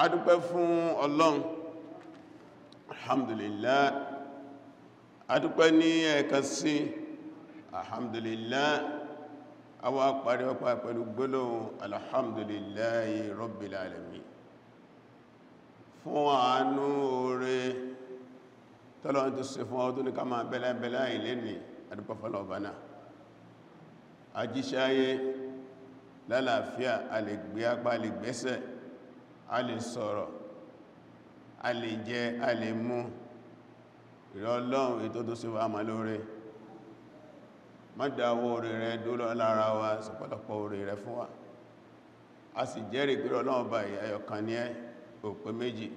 A dúpẹ́ fún Ọlọ́run, alhamdulillah. A dúpẹ́ ní ẹ̀ẹ̀kan sí, alhamdulillah. A wá parí ọpá pẹ̀lú gbólóhùn alhamdulillahi rabbil alamin fún àánú oore tọ́lọ́run tó ṣe fún ọdún ní ká máa bẹ́lẹ́bẹ́lẹ́ ilé ní. A dúpẹ́ fọ́lọ̀ ọba náà. Ajíṣáyé lálàáfíà, a lè gbé apá, a lè gbẹ́sẹ̀, a lè sọ̀rọ̀, a lè jẹ, a lè mú. Ìrọ̀ Ọlọ́run, ètò tó ṣe wà máa lóore, má dáwọ́ orí rẹ̀ dúró lára wa, sọpọ̀lọpọ̀ orí rẹ̀ fún wa. A sì jẹ́rìí pé Ọlọ́run bá ẹyọkan ní ẹ́, òpé méjì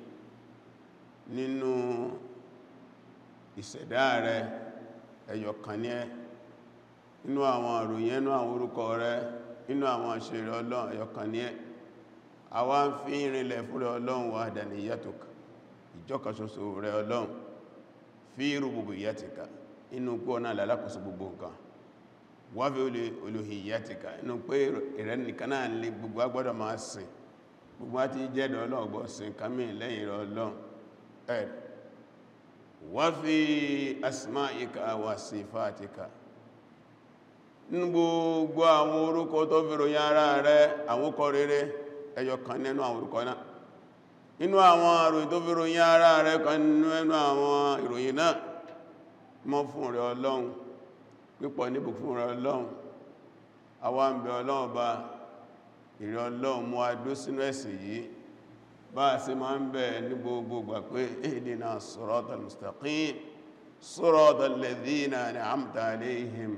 nínú ìṣẹ̀dá rẹ̀, ẹyọkan ní ẹ́ nínú àwọn àròyìn, inú àwọn orúkọ rẹ̀, nínú àwọn àṣírí Ọlọ́run, ẹyọkan ní ẹ́. Àwa ń fi ìrìnlẹ̀ fún Ọlọ́run wahdaniyatuk, ìjọkan ṣoṣo rẹ̀ Ọlọ́run, fi rububiyyatika, inú pé ọ̀nà alákòóso gbogbo nǹkan, wa fi uluhiyyatika, inú pé ìrẹ́ nìkan náà lè gbogbo agbọ́dọ̀ máa sìn, gbogbo á ti jẹ́dọ̀ Ọlọ́run gbọ́ sìn kàmí lẹ́yìn rẹ̀ Ọlọ́run ẹ̀. Wa fi asma'ika wa sifatika, nínú gbogbo àwọn orúkọ tó fi ròyìn ara rẹ̀, àwọn orúkọ rere, ẹyọ kan nínú àwọn orúkọ náà, nínú àwọn ìròyìn tó fi ròyìn ara rẹ̀ kan nínú àwọn ìròyìn náà, mọ́ fún rẹ̀ Ọlọ́run, pípọ̀ níbù fún rẹ̀ Ọlọ́run. Àwa ń bẹ Ọlọ́run bá ìrẹ̀ Ọlọ́run mú adó sínú ẹ̀sìn yìí, bá a ṣe máa ń bẹ ní gbogbo ìgbà pé ihdina siratal mustaqim, siratal ladhina an'amta alayhim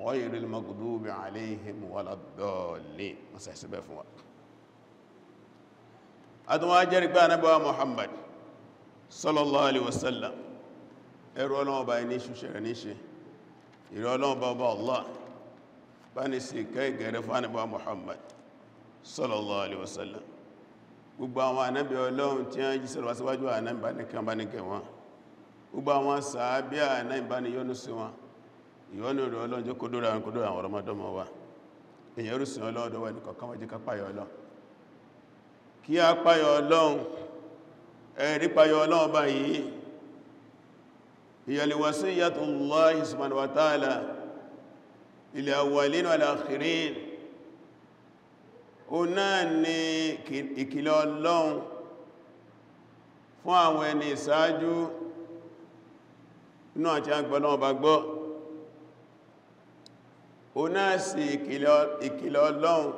ghayril maghdubi alayhim waladdallin. Mọ́sẹ̀ síbẹ̀ fún wa. Àtúnwà jẹ́rìí pé Ànábì wa Muhammad sallallahu alaihi wasallam, ẹrú Ọlọ́run bá ní ṣúṣẹ́ rẹ̀ níṣe, ìrẹ́ Ọlọ́run bá ọba Allah bá ní sí ìkẹ́ ìgẹ̀rẹ́ fún Ànábì wa Muhammad sallallahu alaihi wasallam, gbogbo àwọn ànábì Ọlọ́run tí wọ́n jíṣẹ́ wá síwájú, ànábì bá ní kí wọ́n bá ní kẹ́ wọn, gbogbo àwọn sàábí, ànábì bá ní yọ́nú sí wọn. Ìyọ́nú rẹ̀ Ọlọ́run jẹ́ kó dóra àwọn kó dóra àwọn ọmọdọ́mọ wa. Èyàn rúsìn Ọlọ́run dọ́wọ́ ẹnì kọ̀ọ̀kan wọ́n, jẹ́ ká páyọ Ọlọ́run, kí a páyọ Ọlọ́run. Ẹ̀rí páyọ Ọlọ́run báyìí, hiya wasiyyatullahi subhanahu wa ta'ala lil awwalin wal akhirin. Ó náà ni ìkìlọ̀ Ọlọ́run fún àwọn ẹni ìsáájú inú àti àgbọ́lọ́wọ́ bá gbọ́. Ó náà sì ìkìlọ̀ Ọlọ́run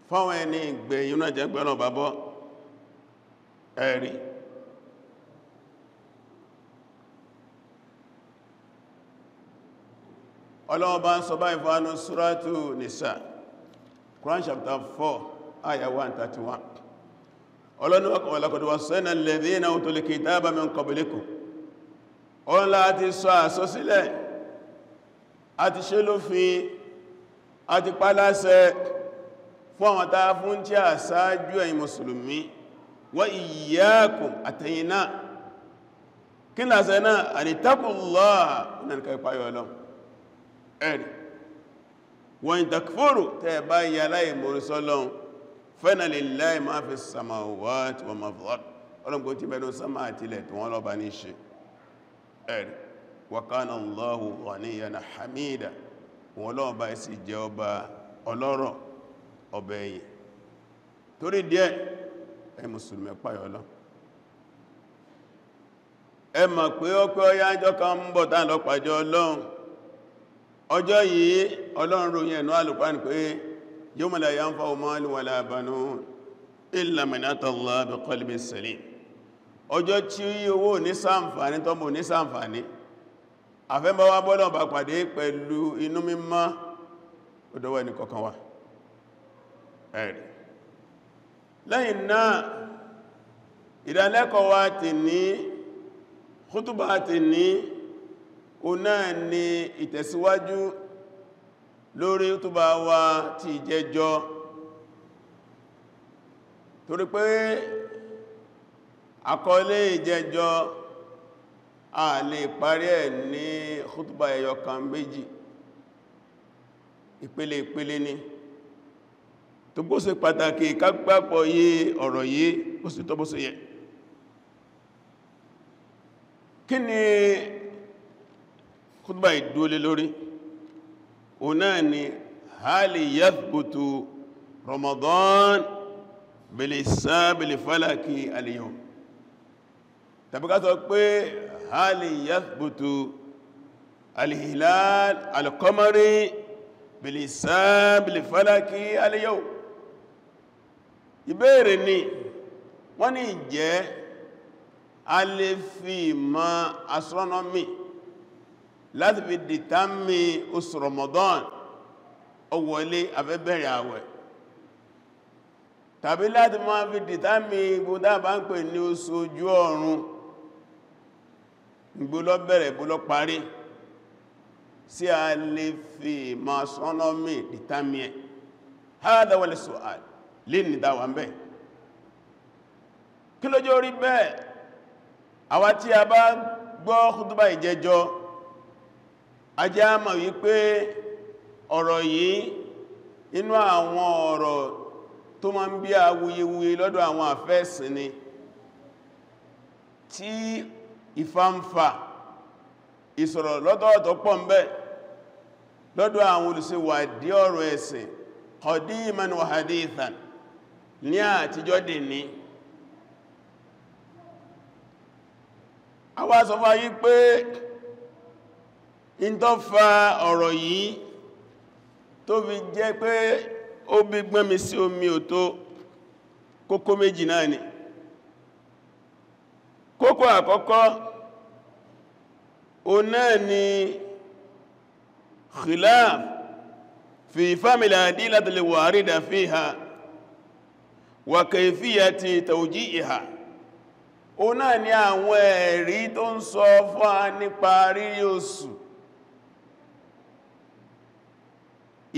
fáwọn ẹni ìgbẹ̀yìn inú àti àgbọ́lọ́wọ́ bá bọ́. Ẹ̀rí, Ọlọ́run bá ń sọ báyìí fún anú Suratu Nisa, Quran chapter 4 ayah 131. Ọlọ́run, wa laqad wassayna alladhina utul kitaba min qablikum. Ọlọ́run láti sọ àsọsílẹ̀, a ti ṣe lófin, a ti pàláṣẹ fún àwọn tàà fún tí a sáájú ẹ̀yin mùsùlùmí, wa iyyakum, àtẹ̀yin náà. Kí lásẹ náà? Anittaqullaha, ìpáyọ̀ Ọlọ́run. Ẹ̀rì, wa in takfuru, tẹ́ bá yà láì mọ̀rísọ́lọ́run, fa inna lillahi ma fi samawati wa ma fil ard, ọlọ́gbọ́n tí bẹ̀rẹ̀ sánmà àti ilẹ̀ tí wọ́n lọ́ba ní ṣe. Ẹ̀rì, wa kana Allahu ghaniyan hamida, wọn lọ́ọ̀bá sì jẹ́ ọba ọlọ́rọ̀, ọba ẹ̀yìn. Torí díẹ̀, ẹ mùsùlùmí, páyọ̀ Ọlọ́run. Ẹ mọ̀ pé ó pé ọyá ọjọ́ kan ń bọ̀ tán lọ pàjọ Ọlọ́run. Ọjọ́ yìí, Ọlọ́run ròyìn ẹ̀nú Al-Qur'an pé yawma la yanfa'u malun wala banun illa man ata Allah bi qalbin salim. Ọjọ́ tí owó ní ṣàǹfààní, tọ́mọ ní ṣàǹfààní, àfẹ́báwá bọ́lọ̀ bá pàdé pẹ̀lú inú mímọ́. Ó dọwọ́ ẹni kọ̀ọ̀kan wa. Ẹ̀rì, lẹ́yìn náà, ìdánilẹ́kọ̀ọ́ wa ti ní, kútùbà ti ní, o náà ni ìtẹ̀síwájú lórí kútùbà wa ti ìjẹjọ́, torí pé àkọlé ìjẹjọ́, a lè parí ẹ̀ ní kútùbà ẹyọ kan, méjì, ìpele ìpele ni. Tó bó ṣe pàtàkì ká gbàgbọ́ yé ọ̀rọ̀ yìí ó sì tọ́ bó ṣe yẹ. Kí ni khutba ìdúólé lórí? Òun náà ni hal yathbutu Ramadan bil-hisabil falaki al-yawm, tàbí ká sọ pé hal yathbutu al-hilal al-qamari bil-hisabil falaki al-yawm. Ìbéèrè ni wọ́n ní ìjẹ́ a lè fi ìmọ̀ astronomy láti fi dìtámì oṣù Ramadan ó wọlé afẹ́bẹ̀rẹ̀ àwẹ̀, tàbí láti máa fi dìtámì gbogbo bá ń pè ní oṣù ojú ọ̀run, ìgbó ló bẹ̀rẹ̀ ìgbó ló parí, sí a lè fi ìmọ̀ astronomy dìtámì ẹ̀? Hādhā huwa as-su'āl lè ní dáwà ń bẹ̀. Kí ló jẹ́ orí bẹ́ẹ̀? Àwa tí a bá gbọ́ khutbah ìjẹjọ́, a jẹ́ á mọ̀ wípé ọ̀rọ̀ yìí inú àwọn ọ̀rọ̀ tó máa ń bí awuyewuye lọ́dọ̀ àwọn àfẹ́sìn ni, tí ìfàǹfà ìsọ̀rọ̀ lọ́tọ̀ọ̀tọ̀ pọ̀ ń bẹ lọ́dọ̀ àwọn olùṣèwádìí ọ̀rọ̀ ẹ̀sìn qadiman wa hadithan ní àtijọ́ dì ní. Àwa sọ fún ayé pé in tó fa ọ̀rọ̀ yìí tó fi jẹ́ pé ó bí gbọ́nmi sí omi ò tó kókó méjì náà ni. Kókó àkọ́kọ́ o náà ni khilaf fi famil adillati al-warida fiha wa kayfiyati tawji'iha. O náà ni àwọn ẹ̀rí tó ń sọ fún wa nípa rírí oṣù,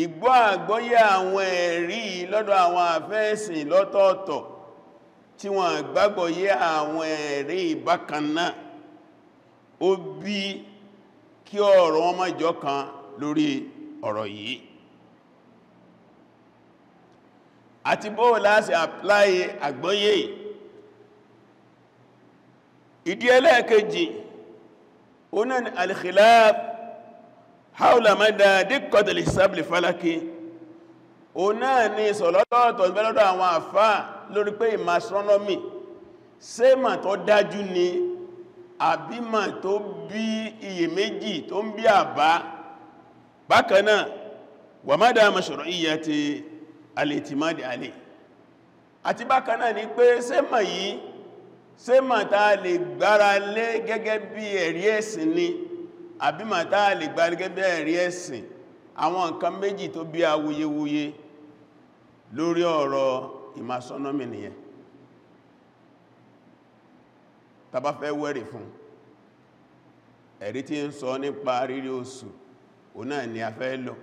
ìgbọ́ àgbọ́yé àwọn ẹ̀rí lọ́dọ̀ àwọn àfẹ́ẹ̀sìn lọ́tọ̀ọ̀tọ̀ tí wọ́n gbàgbọ́yé àwọn ẹ̀rí bákan náà, ó bí kí ọ̀rọ̀ wọn má jọ kan lórí ọ̀rọ̀ yìí. Àti bó láti apply àgbọ́yé. Ìdí ẹlẹ́ẹ̀kejì ó náà ni al-khilaf hawla mada diqqat al-hisab al-falaki. Ó náà ni ìsọ̀lọ́tọ̀ọ̀tọ̀ ìbẹ́lọ́dọ̀ àwọn àfáà lórí pé ìmọ̀ astronomy ṣé mà tó dájú ni àbí mà tó bí iyèméjì tó ń bí àbá. Bákan náà wa mada mashru'iyyati al-i'timad alayhi. Àti bákan náà ni pé ṣé mà yìí, ṣé mà tá lè gbára lé gẹ́gẹ́ bí ẹ̀rí ẹ̀sìn ni àbí mà tá lè gbára gẹ́gẹ́ bí ẹ̀rí ẹ̀sìn. Àwọn nǹkan méjì tó bí awuyewuye lórí ọ̀rọ̀ ìmọ̀ astronomy nìyẹn. Tá bá fẹ́ wẹ́rì fún ẹ̀rí tí ń sọ nípa rírí oṣù, òun náà ni a fẹ́ lò.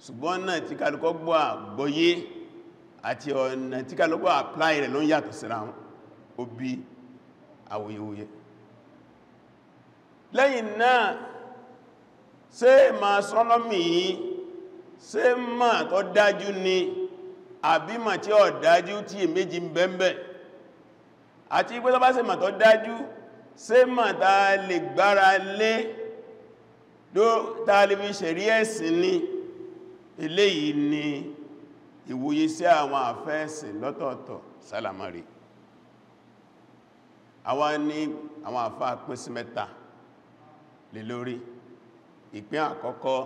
Ṣùgbọ́n náà tí kálukọ́ gbọ́ àgbọ́yé àti ọ̀nà tí kálukọ́ apply rẹ̀ ló ń yàtọ̀ síra wọn, ó bí awuyewuye. Lẹ́yìn náà, ṣé ìmọ̀ astronomy yìí, ṣé mà tó dájú ni àbí mà tí ó dájú tí èméjì ń bẹ́m̀bẹ̀? Àti pé tó bá ṣe mà tó dájú, ṣé mà tá lè gbára lé tá lè fi ṣẹ̀rí ẹ̀sìn ni? Eléyìí ni ìwòye sí àwọn àfẹ́ẹ̀sìn lọ́tọ̀ọ̀tọ̀ sálámàrí. Àwa ní àwọn àfáà pín sí mẹ́ta lé lórí. Ìpín àkọ́kọ́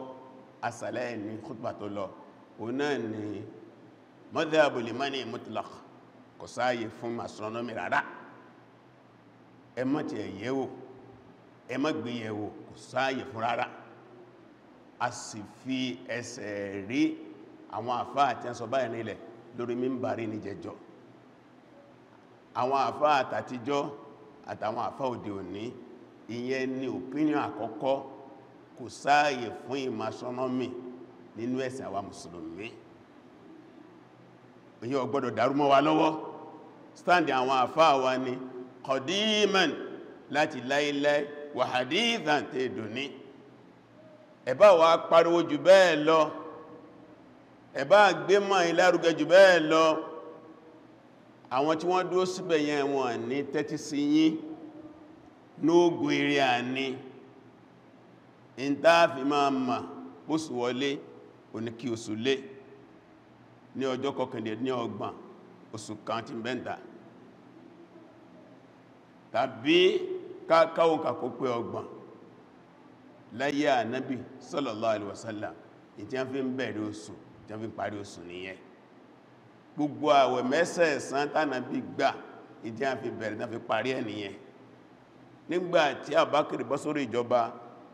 asàlẹ̀ ní khutbah tó lọ, òun náà ni madhhabu limani mutlaq, kò sáàyè fún astronomy rárá. Ẹ má ti ẹ̀yẹ̀wò, ẹ má gbé yẹ̀wò, kò sáàyè fún rárá. A sì fi ẹsẹ̀ rí àwọn àfáà tí a sọ báyìí nílẹ̀ lórí mímbàrí ní jẹjọ. Àwọn àfáà àtàtijọ́ àtàwọn àfáà òde òní, ìyẹn ni opinion àkọ́kọ́, kò sáàyè fún ìmọ̀ astronomy nínú ẹ̀sìn àwa mùsùlùmí. Èyí ò gbọ́dọ̀ dàrú mọ́ wa lọ́wọ́. Stand àwọn àfáà wa ni qadiman láti láíláí wa hadithan tẹ́ dòní. Ẹ bá wa pariwo jù bẹ́ẹ̀ lọ, Ẹ̀bá gbé mọ́ ìlárugẹ jù bẹ́ẹ̀ lọ, àwọn tí wọ́n dúró síbẹ̀ yẹn wọ́n ní tẹ́tí sí yín. Nógún eré àní ìntáàfi máa mà bóṣù wọlé òní kí oṣù lé ní ọjọ́ 29 oṣù kan tí bẹ́ǹta, tàbí káwọn kàkó pé 30 láyé Ànábì sallallahu alaihi wasallam. Ìtí a fi ń bẹ̀rẹ̀ oṣù tí a fi ń parí oṣù nìyẹn. Gbogbo àwẹ̀ mẹ́sẹ̀ẹ̀sán tánàbí gbà, ìtí a fi bẹ̀rẹ̀ tán fi parí ẹ̀ nìyẹn. Nígbà tí Àbákìrì bọ́ sórí ìjọba,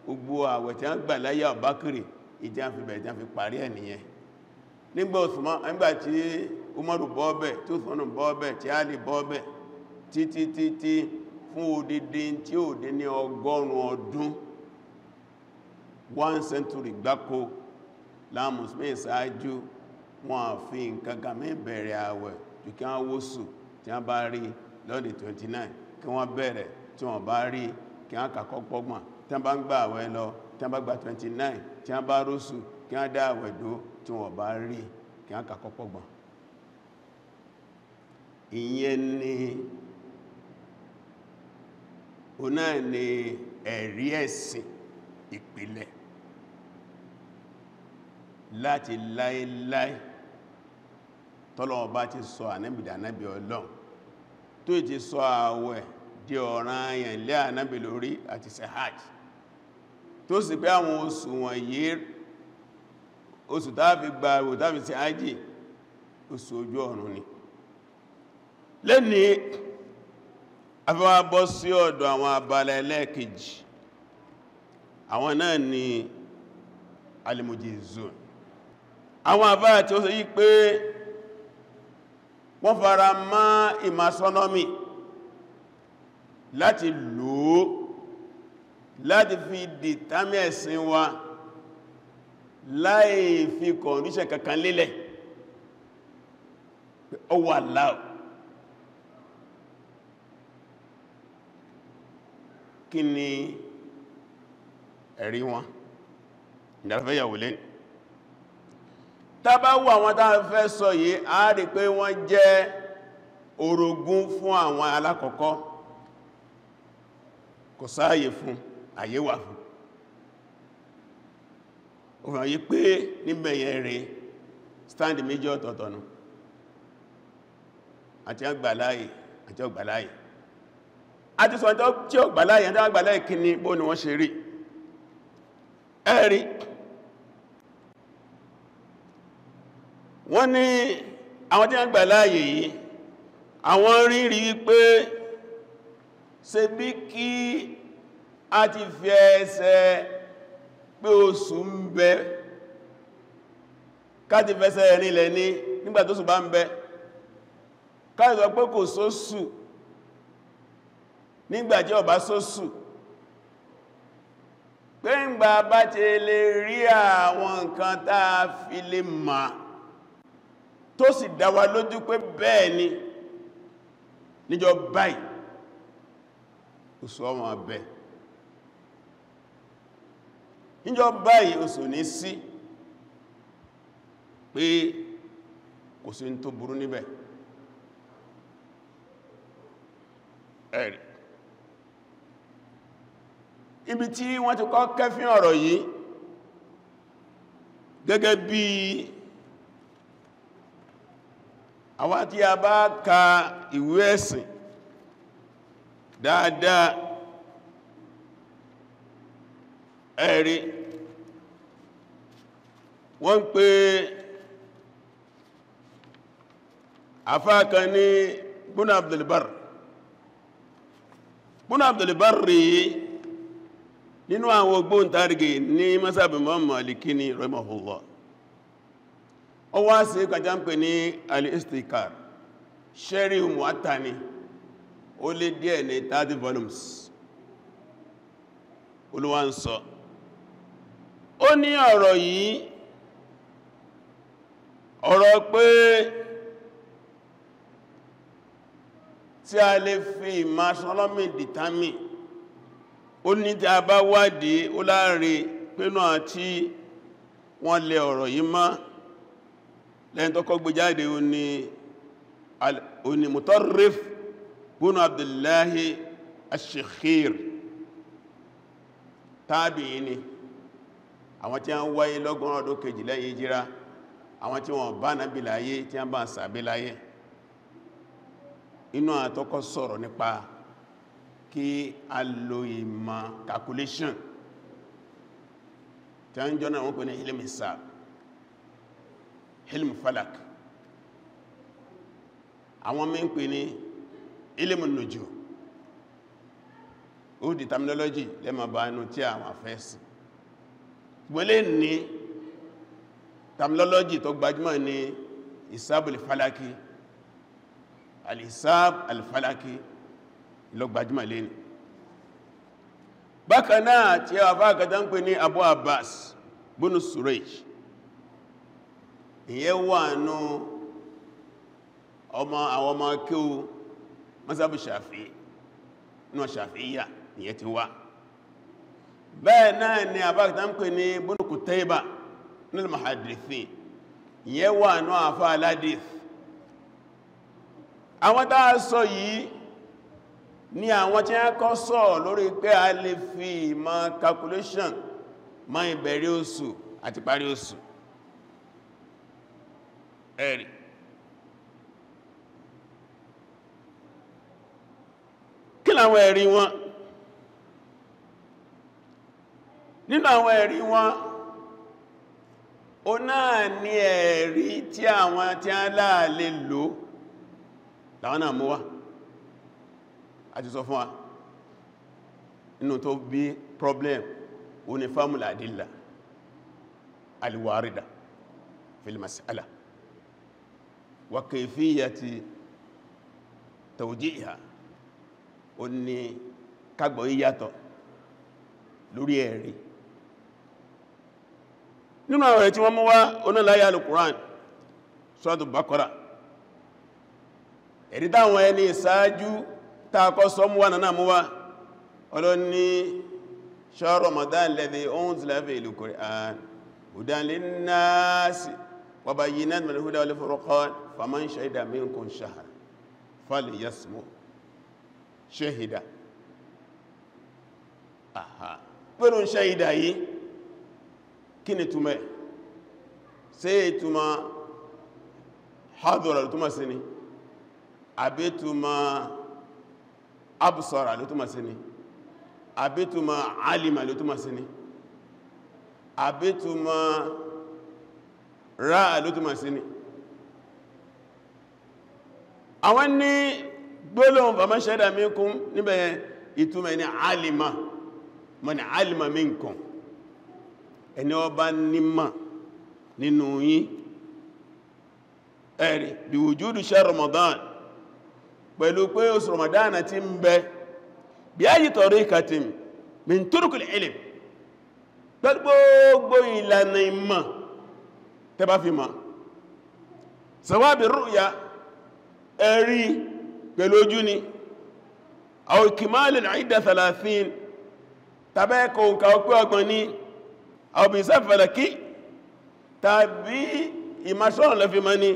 gbogbo àwẹ̀ tí a gbà láyé Àbákìrì, ìtí a fi bẹ̀rẹ̀ tán fi parí ẹ̀ nìyẹn. Nígbà Usman, nígbà tí Umaru bọ́ọ̀bẹ̀, tí Usmanu bọ́ọ̀bẹ̀, tí Ali bọ́ọ̀bẹ̀, títí títí fún odidi tí ó dé ní 100 ọdún, 1 century gbáko, láwọn Mùsùlùmí ìsáájú wọn fi nǹkan kan mí bẹ̀rẹ̀ àwẹ̀ jù kí wọ́n wóṣù tí wọ́n bá rí lọ́dẹ̀ 29 kí wọ́n bẹ̀rẹ̀, tí wọ́n bá rí kí wọ́n kàkọ́ pọ́gbọ̀n, tí wọ́n bá ń gbà àwẹ̀ lọ, tí wọ́n bá gba 29, tí wọ́n bá róṣù kí wọ́n dá àwẹ̀ dó, tí wọ́n bá rí kí wọ́n kàkọ́ pọ́gbọ̀n. Ìyẹn ni o náà ni ẹ̀rí ẹ̀sìn ìpìlẹ̀ láti láíláí tọ́lọ́wọ́ bá ti sọ ànábì ànábì Ọlọ́run, tó ti sọ àwẹ̀ di ọ̀ranyàn lé ànábì lórí àti ṣe hajj, tó sì pé àwọn oṣù wọ̀nyí, oṣù tá fi gba àwẹ̀ tá fi ṣe hajj, oṣù ojú ọ̀run ni. Lẹ́ni afẹ́wà bọ́ sí ọ̀dọ̀ àwọn abala ẹlẹ́ẹ̀kejì, àwọn náà ni al-mujizun. Àwọn àbáyà tí ó sọ yí pé wọ́n fara mọ́ ìmọ̀ astronomy láti lò ó láti fi dìtámì ẹ̀sìn wa láì fi kọ̀ndíṣẹ̀ kankan lélẹ̀, ó wà láò. Kí ni ẹ̀rí wọn? Ìdàfẹ́yàwó lẹ́nu. Tá bá wo àwọn tá fẹ́ sọ yìí, a rí pé wọ́n jẹ́ orogún fún àwọn alákọ̀ọ́kọ́. Kò sáàyè fún, àyè wà fún. Ó fi hàn yí pé níbẹ̀yẹn rẹ̀ stand méjì ọ̀tọ̀ọ̀tọ̀ nù. Àti àgbàláyè, àti ọgbàláyè. Àti sọ tí ọgbàláyè, àti àgbàláyè kí ni bó ni wọ́n ṣe rí. Ẹ̀rí wọ́n ní àwọn tí wọ́n gbà láàyè yìí, àwọn rí rí wípé ṣe bí kí a ti fi ẹsẹ̀ pé oṣù ń bẹ, ká ti fẹsẹ̀ rinlẹ̀ ní nígbà tó sù bá ń bẹ, ká sọ pé kò sóṣù nígbàtí ó bá sóṣù, pé ńgbà bá ti lè rí àwọn nǹkan tá a fi lè mà tó sì dá wa lójú pé bẹ́ẹ̀ ni níjọ́ báyìí oṣù ọmọ abẹ, níjọ́ báyìí oṣù ní sí, pé kò sí tó burú níbẹ̀. Ẹ̀rí ibi tí wọ́n ti kọ́ kẹ́fín ọ̀rọ̀ yìí gẹ́gẹ́ bí àwọn tí a bá ka ìwé ẹ̀sìn dáadáa, ẹ̀rí wọ́n pè àfáà kan ní Ibn Abdul Barr. Ibn Abdul Barr rí nínú àwọn ògbóǹtarìgì ní mazhab Imam Maliki ní rahimahullah. Ó wá sí kàjá ń pè ní al-Istikar, Sharh Muwatta ni, ó lé díẹ̀ ní 30 volumes. Olúwa ń sọ, ó ní ọ̀rọ̀ yìí, ọ̀rọ̀ pé tí a lè fi ìmọ̀ astronomy determine, ó ní tí a bá wádìí ó láàrin pínú àti wọ́n lè ọ̀rọ̀ yìí mọ́ Lẹ́yìn tó kọ́ gbé jáde ó ní Mutarrif bunu Abdullahi Ash-Shikhir, tábìí ni, àwọn tí a ń wáyé lọ́gọ́rùn ọdún kejì lẹ́yìn hijira, àwọn tí wọ́n bá Nábì láyé, tí a bá ń sàbí láyé. Inú àtọ́kọ́ sọ̀rọ̀ nípa kí a lo ìmọ̀ calculation tí a ń jọ náà wọ́n pè ní ilm hisab, ilm falak, àwọn mí ń pè ní ilm nujum. Ó di terminology lẹ́mọ̀ bá inú tí àwọn afẹ́sì gbọ́lé ní terminology tó gbajúmọ̀ ní hisabul falaki, al-hisab al-falaki ló gbajúmọ̀ lé ní. Bákan náà tí a fà kàtà ń pè ní Abu Abbas bunu Surej, ìyẹn wà nú ọmọ àwọn ọmọ kíw mazhabu Shafi'i, náà Shafi'iyya ìyẹn ti wá. Bẹ́ẹ̀ náà ni àbákàtà ń pè ní bunu Kutayba nínú muhaddithin, ìyẹn wà nú àfá aládìth. Àwọn tá a sọ yìí ní àwọn tí a kọ́ sọ lórí pé a lè fi ìmọ̀ calculation mọ́ ìbẹ̀rẹ̀ oṣù àti parí oṣù. Ẹ̀rì kí làwọn ẹ̀rí wọn? Nínú àwọn ẹ̀rí wọn, ó náà ní ẹ̀rí tí àwọn tí a láàlè lò láwọn náà mú wá. A ti sọ fún wa inú tó bí problem ó ní fámúlà àdílà alwarida fil mas'ala wa kayfiyati tawjiha, ó ní kagbọ̀ yíyàtọ̀ lórí ẹ̀rí. Nínú àwọn ẹ̀rí tí wọ́n mú wá, oníláyà al-Qur'an, Suratul Baqara, ẹ̀rí táwọn ẹni ìsáájú tààkọ́ sọ mú wá náà mú wá. Ọlọ́ni shahr Ramadan alladhi unzila fihi al-Qur'an hudan linnasi wa bayyinatin minal huda wal furqan faman shahida minkum shahra falyasmu. Shahida, aha, pẹ̀lú shahida yìí kí ni túmọ̀? Ṣé ìtumọ̀ hadara ló túmọ̀ sí ni, àbí túmọ̀ absara ló túmọ̀ sí ni, àbí túmọ̀ alima ló túmọ̀ sí ni, àbí túmọ̀ ra'a ló túmọ̀ sí ni? Àwọn ní gbólóhùn faman shahida minkum níbẹ̀ ìtumọ̀ ní alima, man alima minkum, ẹni ó bá nímọ̀ nínú yín. Ẹ̀rí bí wujudu shahr Ramadan, pẹ̀lú pé oṣù Ramadan ti ń bẹ, bí ayyi tariqatin min turuqil ilm, pẹ̀lú gbogbo ìlànà ìmọ̀ tẹ́bá fi mọ̀, sawabi ru'ya, ẹ̀rí pẹ̀lú ojú ni, aw ikmalil idda 30, tàbẹ́ẹ̀kọ̀ òǹkà ọpẹ́ ọgbọ̀n ní, aw bi hisab falaki, tàbí ìmásọ́rọ̀ lọ fi mọ́ ní,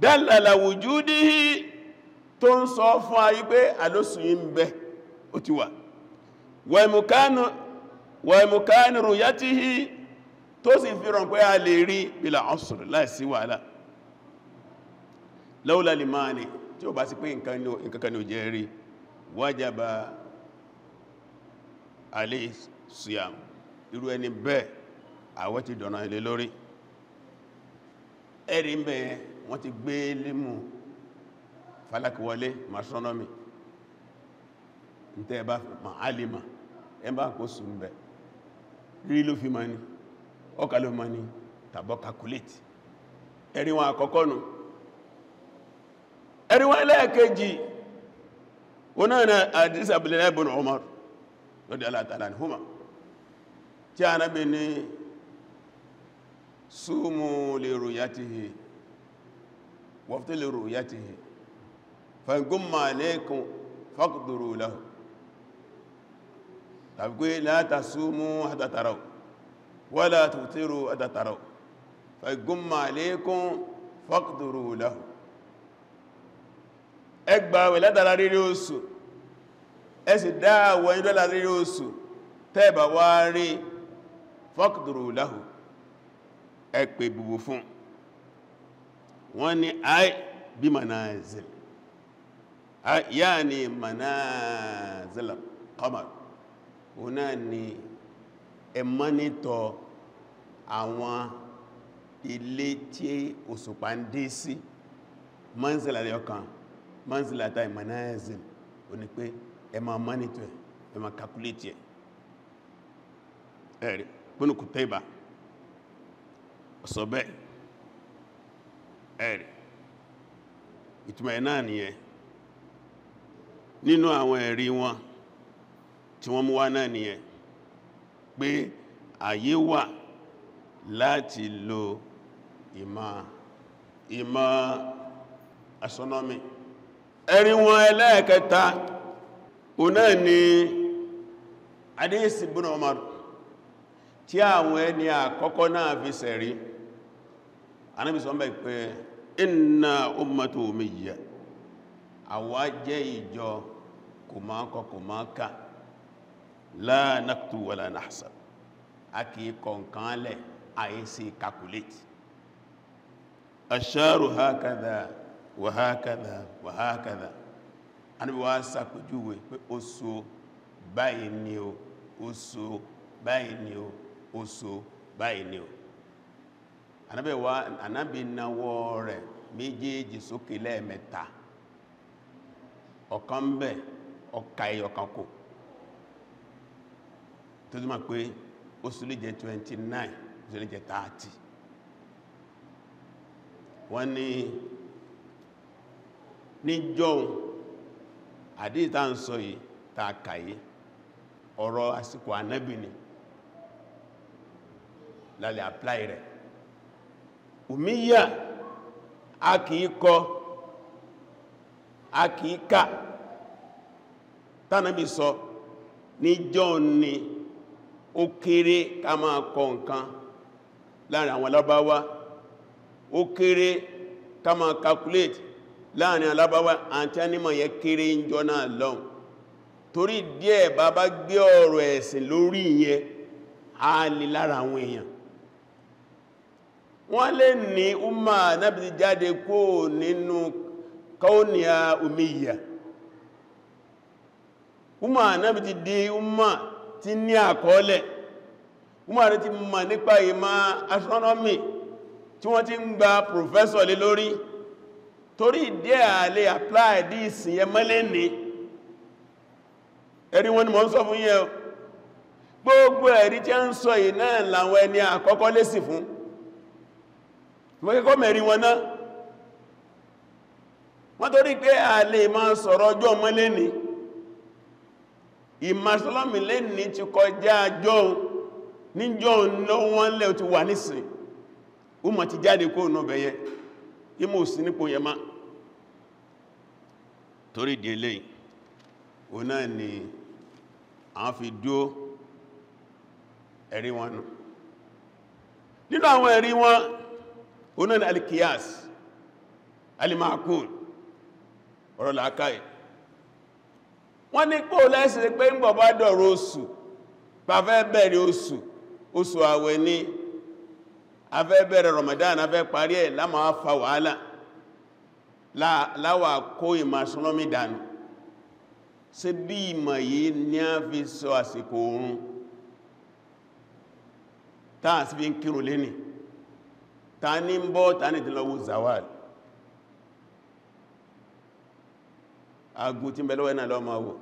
dalla ala wujudihi, tó ń sọ fún ayé pé àlósù yìí ń bẹ, ó ti wà, wa imkanu ru'yatihi, tó sì fi ràn pé a lè rí bila usr, láìsí wàhálà, lawla limani, tí ó bá sí pé nǹkan kan ní ò jẹ́ rí, wajaba alayhi siyam, irú ẹni bẹ́ẹ̀ àwẹ̀ ti dọ̀nà ilé lórí. Ẹ̀rí ń bẹ, wọ́n ti gbé límù falaki wọlé astronomy, ní tẹ́ bá ma alima, ẹ bá kó sùn bẹ̀ rí ló fi ma ní, ọkà ló ma ní, tàbọ́ calculate. Ẹ̀rí wọn àkọ́kọ́ nù. Ẹ̀rí wọn ẹlẹ́ẹ̀kejì, wọn náà ni hadith Abdullah ibn Umar radiyallahu ta'ala anhuma, tí a nábi ní sumu li ru'yatihi waftiru li ru'yatihi fa in gumma alaykum faqduru lahu, tàbí pé la tasumu hatta taraw wala tuftiru hatta taraw. Fa gumma alaykum faqduru lahu. Ẹ gbààwẹ̀ látara rírí oṣù, ẹ sì dá àwẹ̀ yín látara rírí oṣù, tẹ́ bá wá rí faqduru lahu, ẹ pè bùbù fún. Wọ́n ní ay bí manazil, yáni manazil qamar, òun náà ni ẹ mọ́nítọ̀ àwọn ilé tí òṣùpá ń dé sí. Manzila lẹ́ọ̀kan, manzila ta manazil, ó ní pé ẹ máa mọ́nítọ̀ ẹ máa calculate ẹ̀. Ẹ̀rí Ibn Qutayba sọ bẹ́ẹ̀. Ẹ̀rí ìtumọ̀ ẹ̀ náà nìyẹn. Nínú àwọn ẹ̀rí wọn tí wọ́n mú wá náà nìyẹn, pé àyè wà láti lo ìmọ̀ astronomy. Ẹ̀rí wọn ẹlẹ́ẹ̀kẹta, òun náà ni Hadith Ibn Umar tí àwọn ẹni àkọ́kọ́ náà fi sẹ̀rí. Ànábì sọ mẹ́ pé inna ummatu umiyya, àwa jẹ́ ìjọ kò máa kọ kò máa kà, la naktu wala nahsab, a kìí kọ̀ǹkan lẹ̀, àìsí calculate. Asharu hakadha wa hakadha wa hakadha. Ànábì wá ṣàpèjúwe pé oṣù báyìí ni o, oṣù báyìí ni o, oṣù báyìí ni o. Ànábì nawọ́ rẹ̀ méjèèjì sókè lẹ́ẹ̀mẹ́ta, ọ̀kan bẹ̀ ọ̀ka ẹyọkan kò, tó túnmọ̀ pé oṣù lè jẹ́ 29, oṣù lè jẹ́ 30. Wọ́n ní níjọ́un àdíta ń sọ yìí ta kàyí, ọ̀rọ̀ àsìkò Ànábì ni lálẹ́ apply rẹ̀. Umiyya, a kìí kọ, a kìí kà, tánàbí sọ níjọ́ ni ó kéré ká máa kọ nǹkan láàrin àwọn Lárúbáwá, ó kéré ká máa calculate láàrin Lárúbáwá, àti ànímọ̀ yẹ kéré ń jọ náà lọ́hùn. Torí díẹ̀ bàbá gbé ọ̀rọ̀ ẹ̀sìn lórí ìyẹn, a lè lára àwọn èèyàn. Wọ́n lè ní umma Ànábì ti jáde kó nínú kauniya umiyya. Umma Ànábì ti di umma tí ní àkọọ́lẹ̀. Umma rẹ̀ ti mọ̀ nípa ìmọ̀ astronomy tí wọ́n ti ń gba professor lé lórí. Torí díẹ̀ a lè apply this yẹn mọ́lé ní. Ẹ̀rí wọn ni mò ń sọ fún yẹn o. Gbogbo ẹ̀rí tí a ń sọ yìí náà làwọn ẹni àkọ́kọ́ lésì fún. Wọ́n kẹ́kọ́ mẹ́rin wọn náà. Wọ́n torí pé a lè máa sọ̀rọ̀ ọjọ́ mọ́lé ní. Ìmọ̀ astronomy lé ní ti kọjá jọun, ní jọun ló wọ́n lẹ́ ti wà nísìn. Umma ti jáde kó nà bẹ̀yẹ, ìmọ̀ òsì nípò yẹ má. Torí di eléyìí, òun náà ni àwọn fi dúó ẹ̀rí wọn nù. Nínú àwọn ẹ̀rí wọn, òun náà ni al-qiyas, al-ma'qul, ọ̀rọ̀ làákàyè. Wọ́n ní pò lẹ́sìn pé ń bọ̀ bá dọ̀rọ̀ oṣù, pàfẹ́ bẹ̀rẹ̀ oṣù, oṣù àwẹ̀ ni, a fẹ́ bẹ̀rẹ̀ Ramadan, a fẹ́ parí ẹ̀, láma fa wàhálà, láwà kó ìmọ̀ astronomy dànù. Ṣé bí ìmọ̀ yìí ní a fi sọ àsìkò oorun táà sí fi ń kírun lénìí? Ta ní ń bọ́, ta ní ti lọ wo zawal? Agun tí ń bẹ lọ́wọ́ náà lọ máa wò.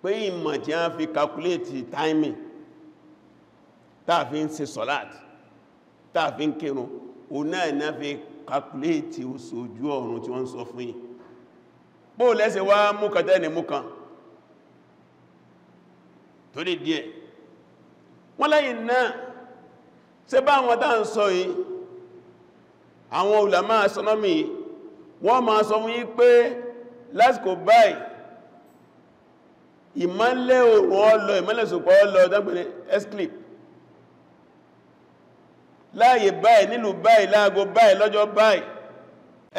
Pé ìmọ̀ tí a fi calculate timing táà fi ń ṣe sọ́láàtì, táà fi ń kírun, òun náà ní a fi calculate oṣù ojú ọ̀run tí wọ́n ń sọ fún yín. Bó lẹ́sẹ̀ wá mú kan tẹ́ ní mú kan. Torí díẹ̀ wọ́n lẹ́yìn náà, ṣé bá àwọn tá ń sọ yìí, àwọn ulama astronomy wọ́n máa sọ fún yín pé lásìkò báyìí ìmọ́lẹ̀ oòrùn ó lọ, ìmọ́lẹ̀ òṣùpá ó lọ, dágbé ní eclipse. Láàyè báyìí, nílùú báyìí, láago báyìí, lọ́jọ́ báyìí.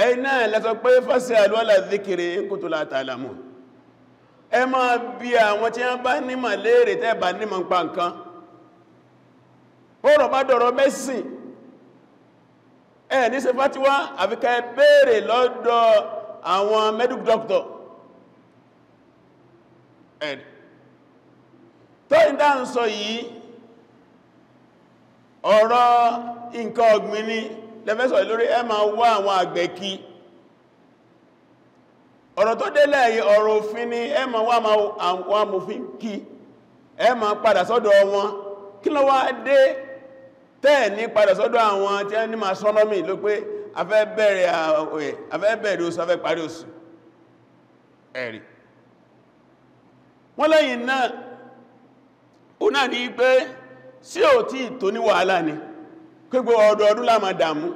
Ẹ̀yin náà lẹ sọ pé fas'alu ahla dhikri in kuntum la ta'lamun. Ẹ máa bi àwọn tí wọ́n bá nímọ̀ léèrè tẹ́ bá nímọ̀ ń pa nǹkan. Bọ́rọ̀ bá dọ̀rọ̀ mẹ́sìn, ẹ ní ṣe fátíwá àfi ká ẹ béèrè lọ́dọ̀ àwọn medical doctor. Ẹ̀rì tó ìdá ń sọ yìí, ọ̀rọ̀ nǹkan ọ̀gbìn ní lẹ́fẹ́sọ̀ lórí, ẹ máa wá àwọn àgbẹ̀ kí. Ọ̀rọ̀ tó délẹ̀ yìí, ọ̀rọ̀ òfin ní ẹ máa wá àwọn amòfin kí, ẹ máa padà sọ́dọ̀ wọn. Kí ló wá dé tẹ́ẹ̀ ní padà sọ́dọ̀ àwọn tí ẹ ní máa astronomy ló pé a fẹ́ bẹ̀rẹ̀ àwẹ̀, a fẹ́ bẹ̀rẹ̀ oṣù, a fẹ́ parí oṣù? Ẹ̀rí wọ́n lẹ́yìn náà, ó náà ní pé sí ò tí tó ní wàhálà ni gbogbo ọdọọdún la máa dààmú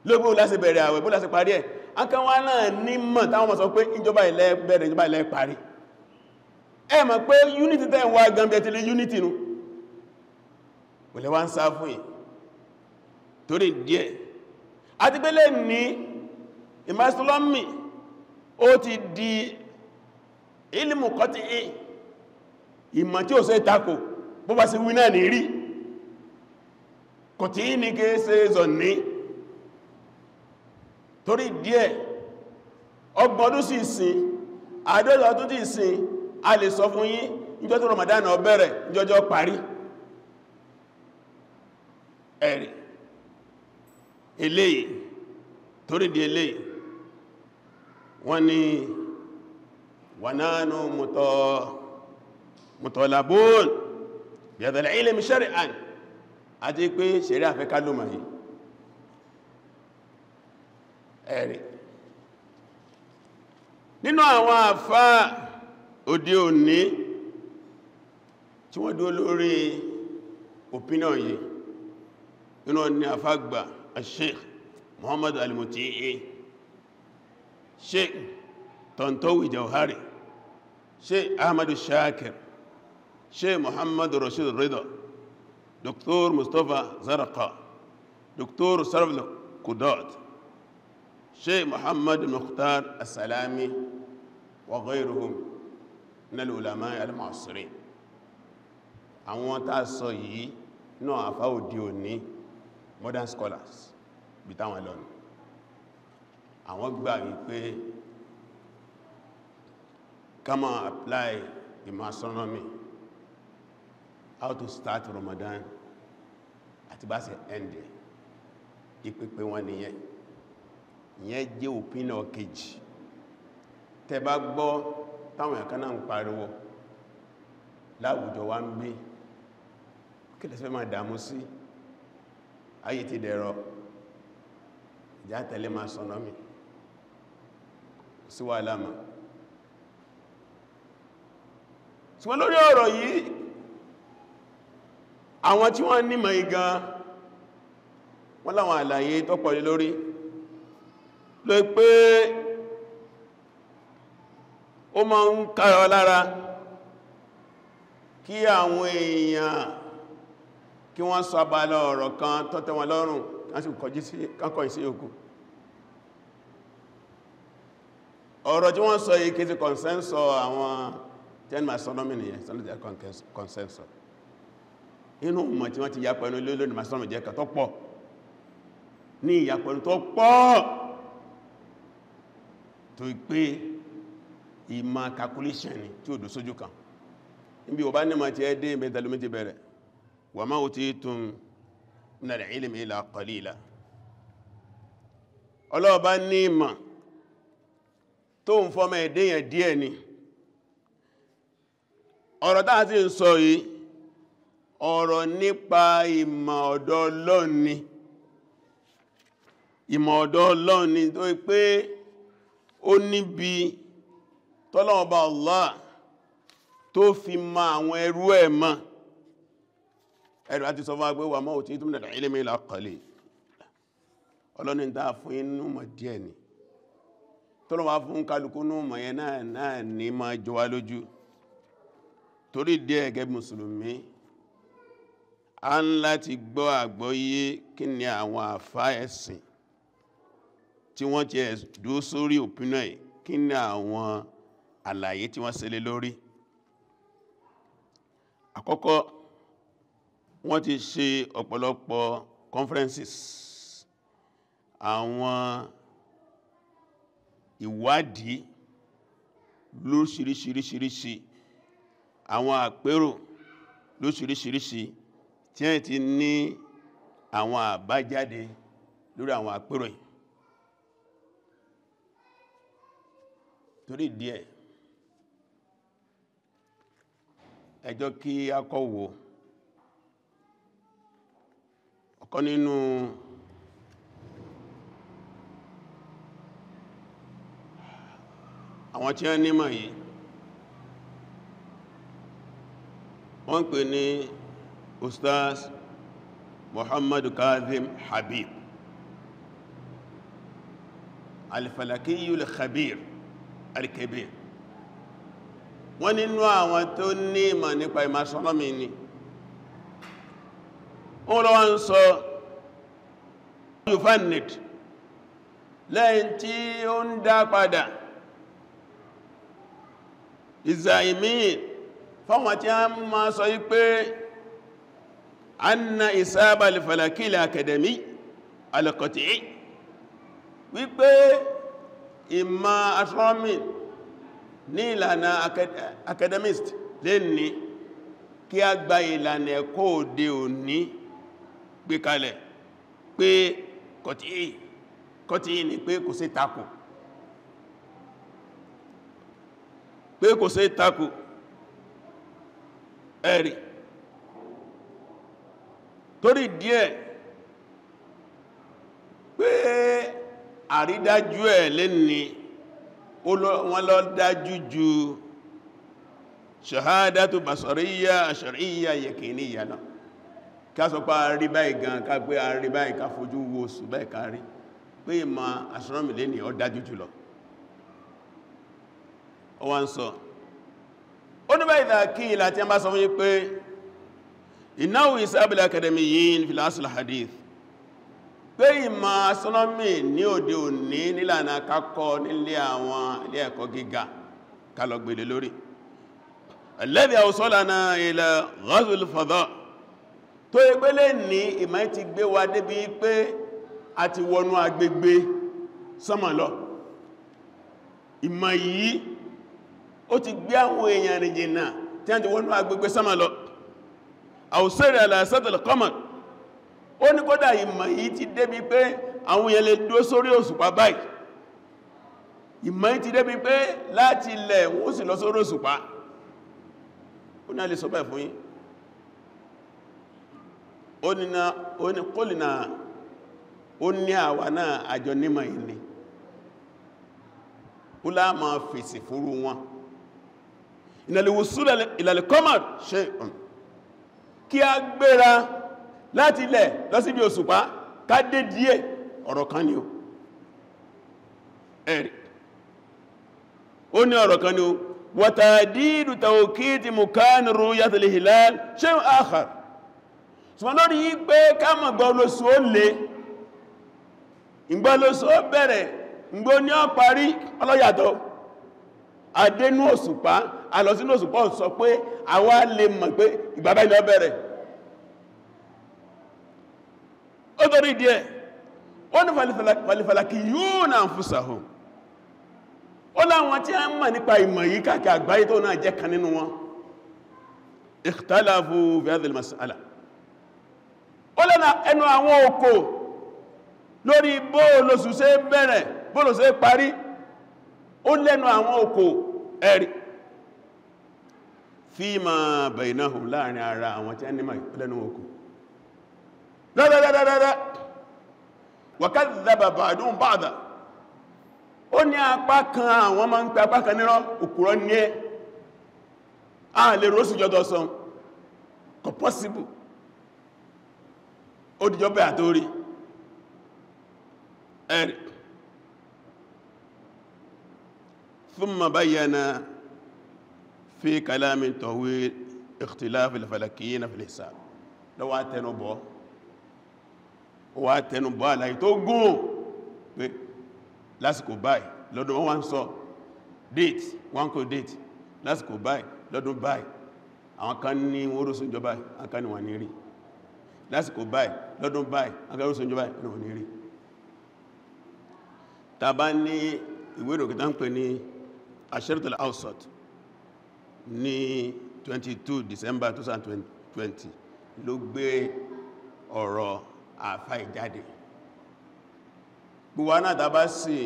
lógbó láti bẹ̀rẹ̀ àwẹ̀, bó láti parí ẹ̀. Akẹwà náà ní mọ̀ táwọn mọ̀ sọ pé ìjọba ilẹ̀ bẹ̀rẹ̀, ìjọba ilẹ̀ parí. Ẹ mọ̀ pé unity tẹ́ ń wá gan bí ẹ ti lè unity nù wẹ̀lẹ̀ wá ń sá fún yìí torí díẹ̀. Àti pé lè ní ìmọ̀ astronomy ó ti di ilmu kọtí ìmọ̀ tí ó ṣe tako, bó bá ṣe wí náà ní rí kọtí ní kí ṣe zọ̀ ní. Torí díẹ̀, 30 ọdún sí ìsìn, 50 ọdún sí ìsìn, a lè sọ fún yín níjọ́ tí Ramadan ó bẹ̀rẹ̀, níjọ́jọ́ parí. Ẹ̀rì eléyìí, torí di eléyìí, wọ́n ní wa nahnu mutalabun bi hadha al-ilmi shar'an, àti pé ṣẹ̀ríà fẹ́ ká lò mọ̀ yìí. Ẹ̀rì nínú àwọn àfáà òde òní tí wọ́n dúró lórí opinion yìí, nínú ní àfágbà Sheikh Muhammad Al-Muti'i, Sheikh Tantawi Jawhari, Sheikh Ahmad Shakir, Sheikh Muhammad Rashid Rida, Dr. Mustafa Zarqa, Dr. Sarf Al-Qudat, Sheikh Muhammad Mukhtar As-Salami wa ghayruhum min al-ulama al-mu'asirin. Àwọn tá sọ yìí náà àfá òde òní, modern scholars bí táwọn lọ́nà, àwọn gbà wípé ká máa apply ìmọ̀ astronomy, how to start Ramadan àti bá ṣe end ìpépé wọn nìyẹn. Ìyẹn jẹ́ opinion kejì. Tẹ́ bá gbọ́ táwọn ẹ̀kan náà ń pariwo láwùjọ wa ń bí, kí lẹ́sẹ̀ máa dààmú sí, ayé ti dẹ̀rọ, ìjà tẹ̀lé máa astronomy sí wà láàmà. Ṣùgbọ́n lórí ọ̀rọ̀ yìí, àwọn tí wọ́n nímọ̀ igan wọ́n láwọn àlàyé tó pọ̀ lórí ló pé ó máa ń kára lára kí àwọn èèyàn kí wọ́n sọ abala ọ̀rọ̀ kan tó tẹ́ wọn lọ́rùn, kán sì kọ̀yìn sí yòókù. Ọ̀rọ̀ tí wọ́n sọ yìí kìí ṣe consensus àwọn ten astronomy nìyẹn, consensus inú mọ̀ tí wọ́n ti yapa ẹnu lórí astronomy jẹ́ kan tó pọ̀ ní ìyapa ẹnu tó pọ̀, tó pé ìmọ̀ calculation ni tí ó dò sójú kan. Níbi ò bá ní ma ti ẹ́ dé ìbẹ̀tẹ̀lómi ti bẹ̀rẹ̀, wa ma utitum minal ilmi illa qalila. Ọlọ́ọ̀bá ní ìmọ̀ tó ń fọ́mọ ẹ̀dẹ́yàn díẹ̀ ni. Ọ̀rọ̀ táà sí ń sọ yìí, ọ̀rọ̀ nípa ìmọ̀ ọ̀dọ̀ Ọlọ́run ni. Ìmọ̀ ọ̀dọ̀ Ọlọ́run ni tó pé ó níbi tọ́lọ́ọ̀bá Allah tó fi ma àwọn ẹrú ẹ̀ mọ́. Ẹ̀rù àti sọ fún agbé wà mọ́ utitum minal ilmi illa qalil. Ọlọ́ni dáa fún inú mọ̀ díẹ̀ ni. Tọ́lọ́wà fún kálukú ní mọ̀ yẹn náà ní máa jọ wá lójú. Torí díẹ̀ gẹ́gẹ́ mùsùlùmí, A ń láti gbọ́ àgbọ́yé kí ni àwọn àfá ẹ̀sìn tí wọ́n ti dúró sórí opinion yìí, kí ni àwọn àlàyé tí wọ́n ṣe lé lórí. Àkọ́kọ́, wọ́n ti ṣe ọ̀pọ̀lọpọ̀ conferences, àwọn ìwádìí lóríṣiríṣiríṣiríṣi, àwọn àpérò lóríṣiríṣiríṣi tí ẹ̀ ti ní àwọn àbájáde lórí àwọn àpérò yìí. Torí díẹ̀, ẹ jọ̀ọ́ kí a kọ́ wò ọ̀kan nínú àwọn tí wọ́n nímọ̀ yìí, wọ́n ń pè ní Ustaz Muhammad Kazim Habib Al-Falakiyul Khabir Al-Kabir. Wọ́n nínú àwọn tó ní ìmọ̀ nípa ìmọ̀ astronomy ni. Wọ́n lọ wọ́n sọ yufannid lẹ́yìn tí ó ń dá padà ìzàìmí fáwọn tí a máa sọ yí pé anna ìsáàbà al-falaki al-akademi al-qati'i, wípé ìmọ̀ astronomy ní ìlànà academist lè ní kí a gba ìlànà ẹ̀kọ́ òde òní gbé kalẹ̀ pé kọ̀tíì ní pé kò sí takò, pé kò sí takò. Ẹ̀rì torí díẹ̀ pé àrídájú ẹ̀ lè ní wọ́n lọ dájú ju ṣahádátù basariyya ashariyya yakiniyya náà. Ká sọ pé a rí báyìí gan, ká pé a rí báyìí, ká fojú wo oṣù báyìí ká rí pé ìmọ̀ astronomy lè ní ó dájú jùlọ. Ó wá ń sọ, ó ní báyìí kí ìlà tí a bá sọ fún yín pé innahu hisabul akademiyyin fil asl hadith, pé ìmọ̀ astronomy ní òde òní nílànà kákọ́ nílé àwọn ilé ẹ̀kọ́ gíga ká lọ gbèlè lórí alladhi awsalana ila ghazwil fada, tó ìpele ní ìmọ̀ ti gbé wa débi pé a ti wọnú agbègbè sánmà lọ. Ìmọ̀ yìí ó ti gbé àwọn èèyàn rìn jìnnà tí a ti wọnú agbègbè sánmà lọ. Awsara ala satil qamar, ó ní kódà ìmọ̀ yìí ti débi pé àwọn èèyàn lè dúró sórí òṣùpá báyìí. Ìmọ̀ yìí ti débi pé láti ilẹ̀ wọ́n sì lọ sórí òṣùpá. Ó ní a lè sọ báyìí fún yín. Ó ní kólìnà, ó ní àwa náà àjọ nímọ̀ yìí ni. Ó lá máa fèsì fúrú wọn. Ìnàlẹ̀wòsúlẹ̀ ìlàlẹ̀kọ́mọ̀ ṣe kí a gbéra láti ilẹ̀ lọ síbi òṣùpá ká dé díẹ̀, ọ̀rọ̀ kan ni ó. Ẹ̀rì ó ní ọ̀rọ̀ kan ni ó. Wàtàdídù tàwòkìtì mùkánù ru'yatil hilal shay'un akhar. Ṣùgbọ́n lórí yí pé ká mọ̀ gbọ́ lóṣù ó lè, ìgbọ́ lóṣù ó bẹ̀rẹ̀, ìgbó ní ó parí, ọlọ́yàtọ̀. Adénú òṣùpá, alọ́sínú òṣùpá ó sọ pé àwa lè mọ̀ pé ìgbà báyìí ni ó bẹ̀rẹ̀. Ó torí díẹ̀, ó ní falifalakiyuna anfusahum, ó láwọn tí a ń mọ̀ nípa ìmọ̀ yìí káàkiri àgbáyé tó náà jẹ́ kan nínú wọn. Ikhtalafu fi hadhihi al-mas'ala, ó lẹ́nà ẹnu àwọn òkò lórí bóòlòsù ṣe bẹ̀rẹ̀, bóòlòsù ṣe parí, ó lẹ́nu àwọn òkò. Ẹ̀rí fima bainahum, láàrin ara àwọn tí a nímọ̀ lẹ́nu òkò rárárárárá. Wa kadhaba ba'duhum ba'da, ó ní apá kan àwọn máa ń pẹ apá kan nírọ́, òkúrọ́ ní ẹ́, a lè rósù jọdọ̀ sọ, kò possible, ó dìjọ́ bẹ́ àtórí. Ẹ̀rì thumma bayyana fi kalamin tawil ikhtilaf al-falakiyyina fil hisab. Lọ́wọ́ tẹnubọ̀, ó wá tẹnubọ̀ àlàyé tó gùn pé lásìkò báyìí lọ́dún wọ́n wá ń sọ date, wọ́n kò date, lásìkò báyìí lọ́dún báyìí, àwọn kan ní wọ́n rọ́sùn jọba, àwọn kan ní wọ́n ní rí. Lásìkò báyìí lọ́dún báyìí, àwọn kan rọ́sùn jọba, wọ́n ní rí. Tá bá ní ìwé ìròkè tá ń pè ní Ash-Sharq al-Awsat ní 22 December 2020 ló gbé ọ̀rọ̀ àfá ìjáde. Gbogbo náà tá bá sì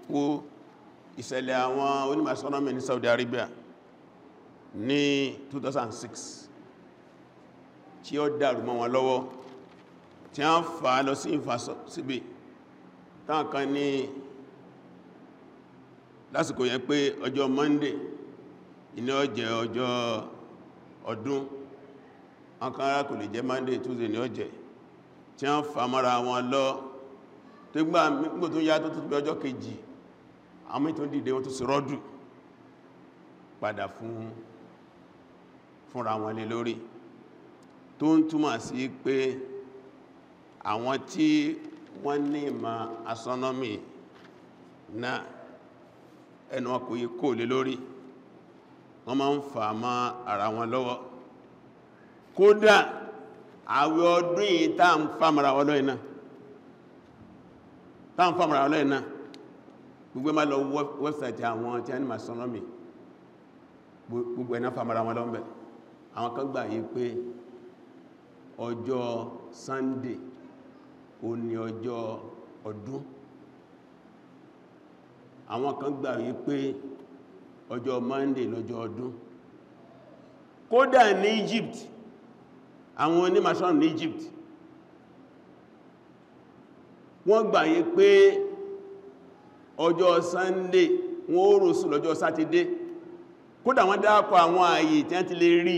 wo ìṣẹ̀lẹ̀ àwọn onímọ̀ astronomy ní Saudi Arabia ní 2006 tí ó dàrú mọ́ wọn lọ́wọ́, tí a ń fà lọ sí ìfà síbi táwọn kan ní lásìkò yẹn pé ọjọ́ Monday iná jẹ́ ọjọ́ ọdún, àwọn kan rárá kò lè jẹ́ Monday, Tuesday ní ó jẹ́, tí a ń fà mọ́ra wọn lọ. Tó gbà mígbò tó yá tó tó bí ọjọ́ kejì, àwọn tó dìde wọ́n tó sì rọ́dù padà fúnra wọn lé lórí, tó ń túmọ̀ sí pé àwọn tí wọ́n ní ìmọ̀ astronomy náà ẹnu wọn kò yí kò lé lórí, wọ́n máa ń fà mọ́ ara wọn lọ́wọ́. Kódà àwẹ̀ ọdún yìí tá ń fà mọ́ra wọn lọ́yìn náà, gbogbo ẹ máa lọ wẹ́bsáìtì àwọn tí a ní astronomy, gbogbo ẹ̀nà fà mọ́ra wọn lọ́nbẹ̀. Àwọn kan gbà yí pé ọjọ́ Sunday ó ní ọjọ́ ọdún, àwọn kan gbà yí pé ọjọ́ Monday lọ́jọ́ ọdún. Kódà ní Egypt, àwọn onímọ̀ ní Egypt wọ́n gbà yí pé ọjọ́ Sunday wọ́n ó rọ̀sùn lọ́jọ́ Saturday. Kódà wọ́n dákọ̀ àwọn ààyè tí wọ́n ti lè rí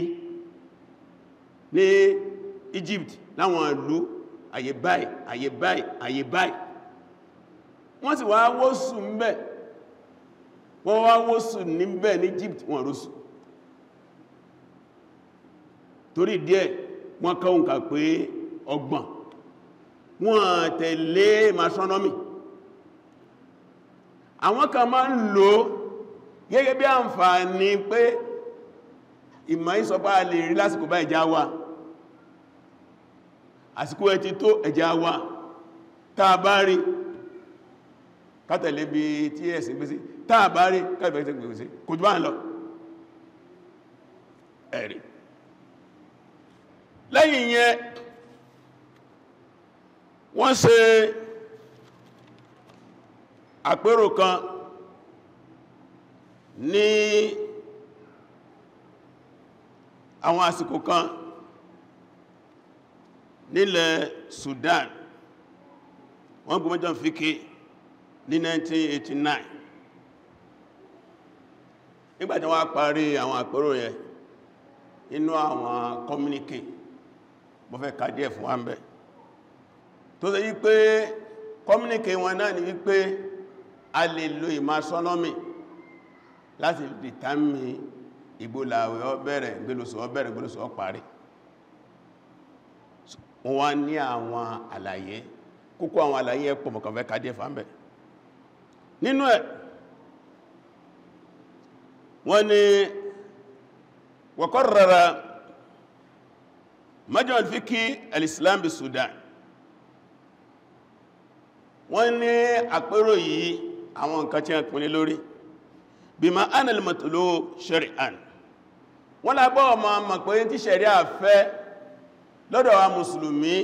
ní Egypt láwọn ìlú, àyè báyìí, àyè báyìí, àyè báyìí. Wọ́n sì wá wósù ńbẹ̀, wọ́n wá wósù níbẹ̀ ní Egypt, wọ́n rọ́sù. Torí díẹ̀ wọ́n kọ́ òǹkà pé 30, wọ́n tẹ̀lé astronomy. Àwọn kan máa ń lò gẹ́gẹ́ bí àǹfààní pé ìmọ̀ ìsọpá lè rí lásìkò bá ẹja wa, àsìkò ẹ ti tó ẹja wa, táa bá rí kátẹ̀lé bí tí ẹ̀sìn gbé sí, táa bá rí kátẹ̀lé bí sí, kò jù bá ń lọ. Ẹ̀rí lẹ́yìn yẹn wọ́n ṣe àpérò kan ní àwọn àsìkò kan nílẹ̀ Sudan, wọ́n gbọ́mọ́jọ́ fíkí ní 1989. Nígbàtí wọ́n parí àwọn àpérò yẹn, inú àwọn communique mo fẹ́ ka díẹ̀ fún wa ńbẹ̀, tó ṣe wípé communique wọn náà ni wípé a lè lo ìmọ̀ astronomy láti determine ìgbólàwẹ̀ ó bẹ̀rẹ̀, ìgbélósù ó bẹ̀rẹ̀, ìgbélósù ó parí. Wọ́n wá ní àwọn àlàyé, kókó àwọn àlàyé ẹ̀pọ̀ mọ̀kànfẹ́ ka díẹ̀ fún ńbẹ̀. Nínú ẹ̀ wọ́n ní wa qarrara Majma' al-Fiqhi al-Islam bi Sudan. Wọ́n ní àpérò yìí àwọn nǹkan tí a pín lórí bima ana al-matlub shar'an, wọ́n lágbọ́ ọmọ mọ̀ pé tí ṣẹ̀ríà fẹ́ lọ́dọ̀ wa mùsùlùmí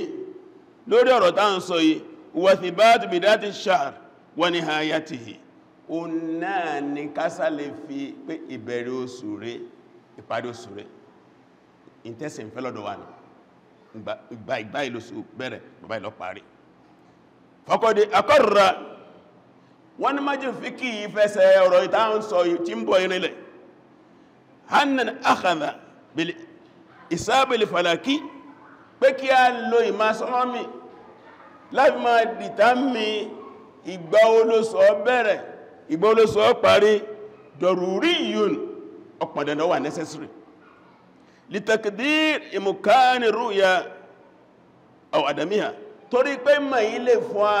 lórí ọ̀rọ̀ tá ń sọ yìí, wa thibatu bidati ash-shahr wa nihayatihi, o náà ni kásá lè fi pé ìbẹ̀rẹ̀ oṣù rẹ̀, ìparí oṣù rẹ̀, ìtẹ́sìn fẹ́ lọ́dọ̀ wa ní ìgbà ìgbà ìlóṣù bẹ̀rẹ̀, bàbá ìlọ parí. Faqad aqarra, wọ́n ní májí fíkì fẹsẹ̀ ọ̀rọ̀ ìta ń sọ tí ń bọ̀ irinlẹ̀, hannan akhadha bil isabil falaki, pé kí a lo ìmọ̀ astronomy láti máa dìtàmì ìgbà olóṣù ó bẹ̀rẹ̀, ìgbà olóṣù ó parí, daruriyun, ọ̀pọ̀ dandan wà necessary, Litakdir imkani ru'ya aw adamiha, torí pé mọ̀ yí lè fún wa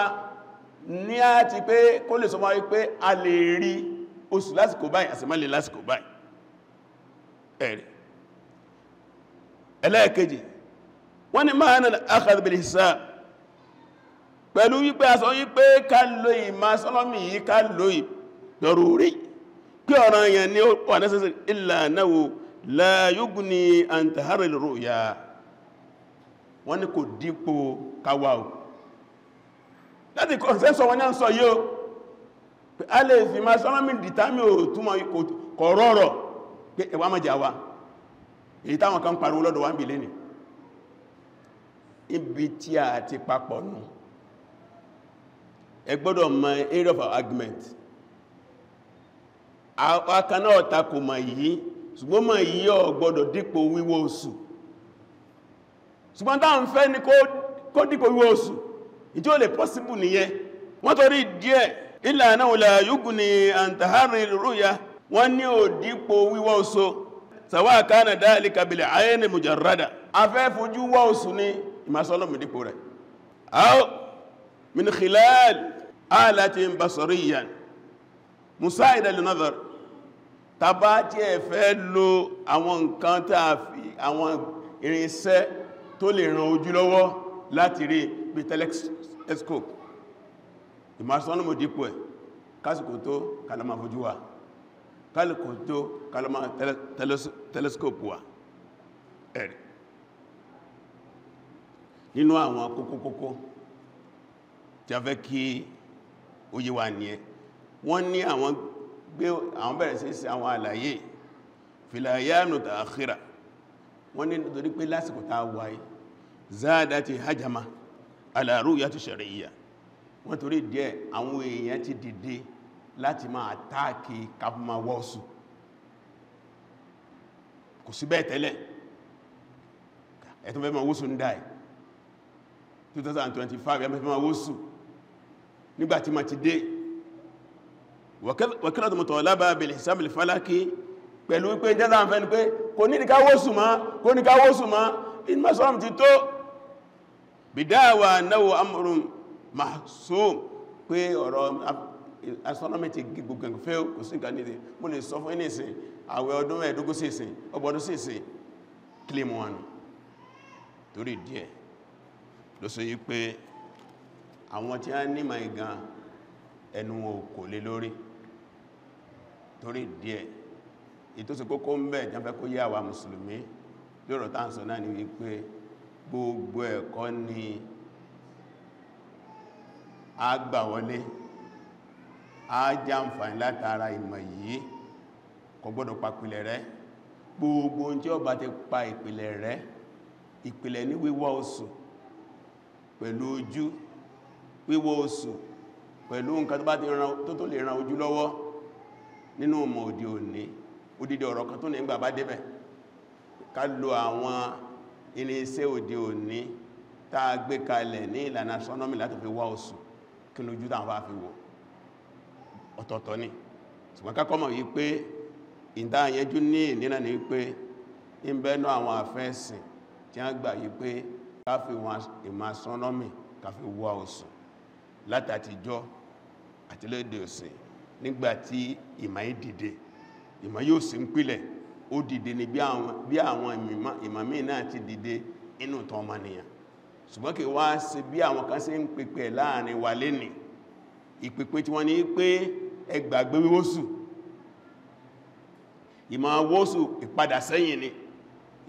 ní á ti pé kó lè sọ mọ́ wípé a lè rí oṣù lásìkò báyìí àti má lè lásìkò báyìí. Ẹ̀rẹ̀ ẹlẹ́ẹ̀kejì, wọ́n ní ma'ana al-akhadh bil hisab, pẹ̀lú wípé a sọ wípé ká lo ìmọ̀ astronomy yìí, ká lo daruri, pé ọ̀ràn yẹn ni ó wà necessary, illa annahu la yughni an taharri al-ru'ya, wọ́n ní kò dípò káwà ò láti consensus wọn ní à ń sọ yóò pé a lè fi ma astronomy determine ò túnmọ̀ kọ̀ rọ̀rọ̀ pé ẹwà mọ́jà wa, èyí táwọn kan pariwo lọ́dọ̀ wá ń bì lé ní ibi tí a ti papọ̀ nù. Ẹ gbọ́dọ̀ mọ̀ area of argument. Àwa náà takò mọ̀ yìí, ṣùgbọ́n mọ̀ yìí ò gbọ́dọ̀ dípò wíwọ̀ oṣù, ṣùgbọ́n tá ń fẹ́ ni kó dípò wíwọ̀ oṣù, ìdí ó lè possible nìyẹn. Wọ́n torí díẹ̀ illa annahu la yughni an taharri ru'ya, wọ́n ní ò dípò wíwọ̀ oṣù, sawa kana dhalika bil ayn mujarrada, a fẹ́ fojú wọ́ oṣù ní ìmásọ́lọ́mù dípò rẹ̀, aw min khilal alatin basariyyan musa'ida lin nazar, tàbá tí ẹ fẹ́ lo àwọn nǹkan tá a fi àwọn irinṣẹ́ tó lè ràn ojú lọ́wọ́ láti rí bí telescope, ìmásọ́lọ́mù dípò ẹ̀, kásìkò tó kàlọ́mà fojú wa, kálùkò tó kàlọ́mà telescope wa. Ẹ̀rì nínú àwọn kókókókó tí a fẹ́ kí ó yé wa ní ẹ, wọ́n ní àwọn gbé àwọn bẹ̀rẹ̀ sí sí àwọn àlàyé fil ayyam ta'akhira, wọ́n ní nítorí pé lásìkò tá wáyé zadati hajama ala ru'yati shar'iyya, wọ́n torí díẹ̀ àwọn èèyàn ti dìde láti máa àtáàkì káfùmá wọ́ọ̀sù, kò sí bẹ́ẹ̀ tẹ́lẹ̀, ẹ̀tún fẹ́ máa wọ́sù ń dáì 2025 ẹ̀mẹ́ fẹ́ máa wọ́sù nígbàtí ma ti dé. Wàkílọ̀tù mutalaba bil hisab al falaki, pẹ̀lú wípé jẹ́ta ń fẹ́ ni pé kò ní ká wọ́sù má, kò ní ká wọ́sù má, ìmọ̀sọ́rọ̀ ti tó bidawa annahu amrun mahsum, pé ọ̀rọ̀ astronomy ti gbogbo ẹ̀fẹ́ kò sí nǹkan nídìí. Mo lè sọ fún ìsìn àwẹ̀ ọdún mẹ́ẹ̀dógún sí ìsìn, ọgbọ̀n ọdún sí ìsìn, kílèmù wọn. Torí díẹ̀ ló sọ yí pé àwọn tí a ní ma ìgan ẹnu wọn kò lè lórí. Torí díẹ̀ ìtòsí kókó ń bẹ̀ jẹ́ fẹ́ kó yé àwa mùsùlùmí lórọ̀ tá ń sọ náà ni wípé gbogbo ẹ̀kọ́ ni a gbà wọlé, a jàǹfààní látara ìmọ̀ yìí, kò gbọ́dọ̀ pa ìpìlẹ̀ rẹ̀. Gbogbo ohun tí ó bá ti pa ìpìlẹ̀ rẹ̀, ìpìlẹ̀ ní wíwọ̀ oṣù pẹ̀lú ojú, wíwọ̀ oṣù pẹ̀lú nǹkan tó bá ti ran tó lè ran ojú lọ́wọ́ nínú ọmọ òde òní, odidi ọ̀rọ̀ kan tó ní ìgbà bá débẹ̀, ká lo àwọn irinṣẹ́ òde òní tá a gbé kalẹ̀ ní ìlànà astronomy láti fi wá oṣù, kí lójú táwọn bá fi wò ọ̀tọ̀ọ̀tọ̀ ni. Ṣùgbọ́n ká kọ́mọ̀ yí pé ìdáyẹjú ní ìnira ni pé ń bẹ́nu àwọn àfẹ́ẹ̀sìn tí a gbà yí pé ká fi wọn ìmọ̀ astronomy ká fi wá oṣù látàtijọ́ àti lóde òsìn, nígbàtí ìmọ̀ yìí dìde, ìmọ̀ yóò sì ń pìlẹ̀, ó dìde ní bí àwọn ìmọ̀ míì náà ti dìde inú tán ọmọnìyàn. Ṣùgbọ́n kí wá sí bí àwọn kan ṣe ń pèpè láàrin wa lénìí, ìpèpè tí wọ́n ní pé ẹ gbàgbé wíwósù, ìmọ̀ wósù ìpadà sẹ́yìn ni,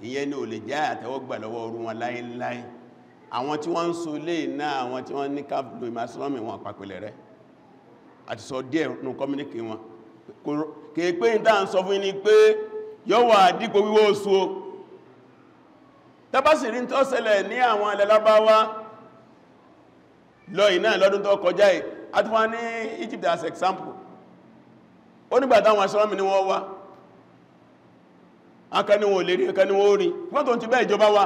ìyẹn ni ò lè jẹ́ àtẹ́wọ́gbà lọ́wọ́ orú wọn láíláí. Àwọn tí wọ́n ń so lè náà, àwọn tí wọ́n ní káàlù ìmọ̀ astronomy wọn pàpẹ̀lẹ̀ rẹ̀ àti sọ díẹ̀ nù kọmíníkì wọn. Kìí pé ìta ń sọ fún ní pé yóò wà dípò wíwọ́ oṣù o. Tẹ́bá sì rí tó ṣẹlẹ̀ ní àwọn ilẹ̀ Lárúbáwá lọ ìná lọ́dún tó kọjá ẹ̀, a ti wá ní Egypt as example. Ó nígbà táwọn astronomy ni wọ́n wá, aka ní wọn ò lè rí, aka ní wọ́n rí, wọ́n tó ti bẹ́ ìjọba wá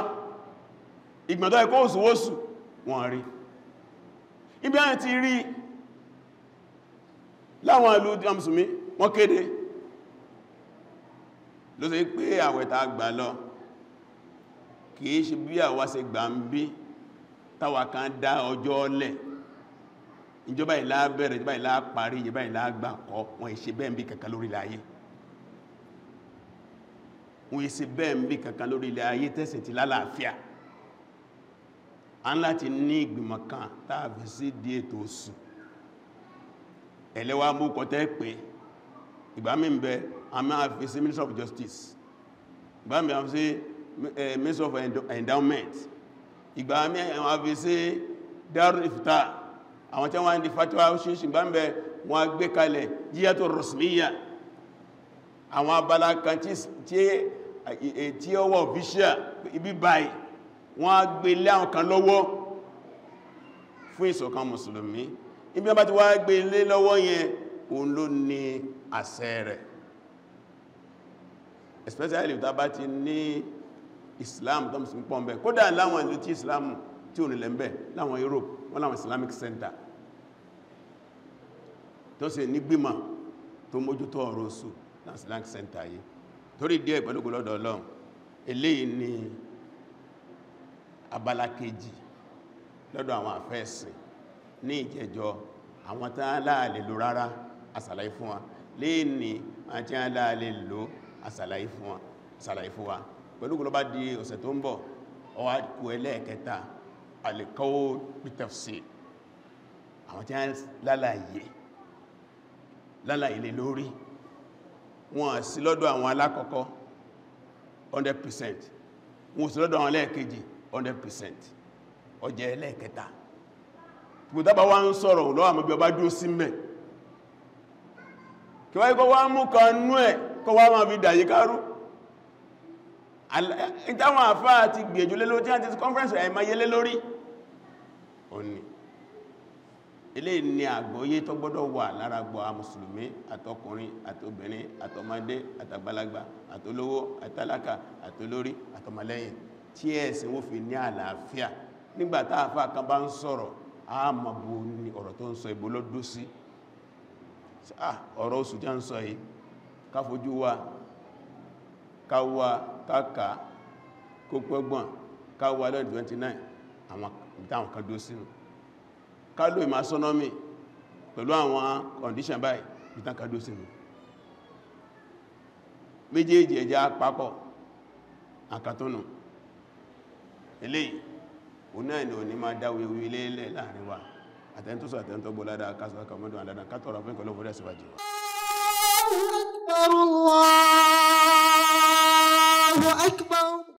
ìgbọ̀ntọ́ ẹ̀kọ́ òsùwósù wọ́n rí. Ibi àwọn ti rí láwọn ìlú mùsùlùmí wọ́n kéde ló ṣe pé àwẹ̀ tá gbà lọ Kìí ṣe bí àwa ṣe gbà ń bí táwa kan dá ọjọ́ lẹ̀, ìjọba ìlà bẹ̀rẹ̀, ìjọba ìlà parí, ìjọba ìlà gbà kọ́. Wọ́n ìṣe bẹ́ẹ̀ ń bí kankan lórí ilẹ̀ ayé. Wọ́n ìṣe bẹ́ẹ̀ ń bí kankan lórí ilẹ̀ ayé tẹ́sìn ti lálàáfíà. A ń láti ní ìgbìmọ̀ kan tàbí sí di ètò oṣù ẹ̀lẹ́wà mú kọtẹ́ pé ìgbà mí ń bẹ a máa fi sí Minister of Justice, ìgbà mí a fi sí Minister of Endowment, ìgbà mí a fi sí Darul Ifta, àwọn tí wọ́n di fatwa oṣooṣù, ìgbà ń bẹ wọ́n gbé kalẹ̀ jíyàtò rọ̀smíyà, àwọn abala kan tí ó wọ̀ official ibi báyìí wọ́n gbé lé àwọn kan lọ́wọ́ fún ìṣọ̀kan mùsùlùmí. Ibi wọ́n bá ti wá gbé lé lọ́wọ́ yẹn, òun ló ní àṣẹ rẹ̀, especially tá bá ti ní Islam tó mùsùlùmí pọ̀ ńbẹ̀. Kódà láwọn ìlú tí Islam tí ò nílẹ̀ ńbẹ̀, láwọn Europe, wọ́n láwọn Islamic Center tó sì ní gbìmọ̀ tó mójútó ọ̀rọ̀ oṣù láwọn Islamic Center yìí. Torí díẹ̀ pẹ̀lú lọ́dọ̀ Ọlọ́run, eléyìí ni abala kejì lọ́dọ̀ àwọn àfẹ́ẹ̀sìn. Ní ìjẹjọ àwọn tán láàlè lò rárá àsàlàyé fún wa, léèní àti láàlè lò àsàlàyé fún wa. Pẹ̀lú gbọ́lọ́ bá di ọ̀sẹ̀ tó ń bọ̀, ọwá kú ẹlẹ́ẹ̀kẹta, al-qawl bit-tafsil, àwọn tí a lálàyé lé lórí. Wọ́n sí lọ́dọ̀ àwọn alákọ̀ọ́kọ́ 100%, wọ́n sí lọ́dọ̀ àwọn ẹlẹ́ẹ̀kejì 100%, ó jẹ́ ẹlẹ́ẹ̀kẹta. Gbogbo wá ń sọ̀rọ̀ lọ́wọ́ àmọ́ bí ọba dúró sí mẹ́, kí wáyé kọ́ wá mú kan nú ẹ̀ kọ́ wá máa fi dàyé kárú. Ìtàwọn àfáà ti gbìyànjú lé lórí, tí wọ́n ti conference àìmáyé lé lórí òní. Eléyìí ni àgbọ́yé tó gbọ́dọ̀ wà lára gbọ́ a mùsùlùmí, àtọkùnrin àtobìnrin àtọmọdé àtàgbàlagbà àtolówó àtàlákà àtolórí àtọmọlẹ́yìn, tí ẹ̀sìn wó fi ní àlàáfíà. Nígbàtá àfáà kan bá ń sọ̀rọ̀, a mọ̀ bó ní ọ̀rọ̀ tó ń sọ ìbò ló dó sí. Ọ̀rọ̀ oṣù jẹ́ ń sọ yìí, ká fojú wa, ká wá, káàkà kó pẹ́gbọ̀n, ká wá lọ́dún 29, àwọn ìtàwọn kan dó sínú. Ká lò ìmọ̀ astronomy pẹ̀lú àwọn condition báyìí, ìtàn kan dó sínú. Méjèèjì ẹja papọ̀ àkàtónù. Eléyìí òun náà ni òní máa dáwé ilé ilẹ̀ láàrin wa. Àtẹ́ntọ́sọ àtẹ́ntọ́gbọ́ ládàá kásọ̀ kàmọ́dún àdádá kátọ̀rọ̀ fún ìkọlọ́fọ́ rẹ̀ síwájú. Allahu Akbar.